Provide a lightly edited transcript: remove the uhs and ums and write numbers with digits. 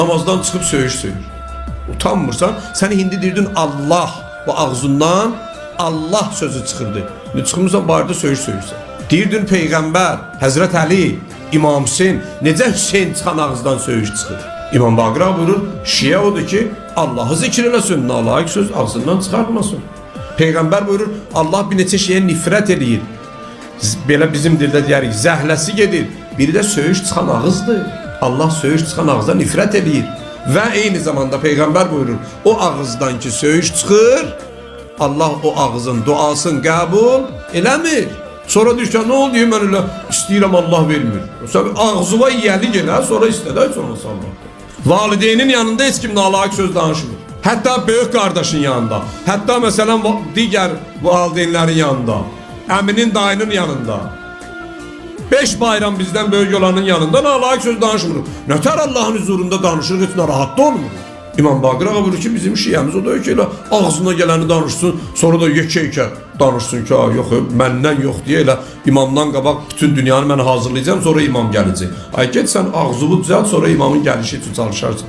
Namazdan çıxıb söyüş söyür. Utanmırsan? Sən indi deyirdin Allah bu ağzından Allah sözü çıxırdı. İndi çıxmırsan bayırda söyüş söyürsən. Deyirdin Peyğəmbər, Həzrət Əli, İmam Hüseyn, necə Hüseyn çıxan ağızdan söyüş çıxır? İmam Baqir ağa buyurur, şiə odur ki, Allahı zikr eləsin, nalayiq söz ağzından çıxartmasın. Peyğəmbər buyurur, Allah bir neçə şeyə nifrət eləyir. Belə bizim dildə deyərik, zəhləsi gedir. Biri də söyüş çıxan ağızdır. Allah söyüş çıxan ağıza nifrət eləyir. Və eyni zamanda Peyğəmbər buyurur, o ağızdan ki söyüş çıxır, Allah o ağızın duasını qəbul eləmir. Sonra deyir ki, nə oldu mən elə istəyirəm Allah vermir. Sən ağzına yiyəli gələ, sonra istədə heç olmasa Allah. Valideynin yanında heç kim nalayiq söz danışmır. Hətta böyük qardaşın yanında, hətta məsələn digər valideynlərin yanında, əminin, dayının yanında. 5 bayram bizdən böyük olanın yanında nalayiq söz danışmırıq. Nətər Allahın huzurunda danışırıq, heç narahat da olmuruq. İmam Baqir ağa buyurur ki, bizim şiəmiz o deyil ki, elə ağzına gələni danışsın, sonra da yekə-yekə danışsın ki, ha, yox, məndən yox deyə elə imamdan qabaq bütün dünyanı mən hazırlayacağam, sonra imam gələcək. Ay get sən ağzını düzəlt, sonra imamın gəlişi üçün çalışarsan.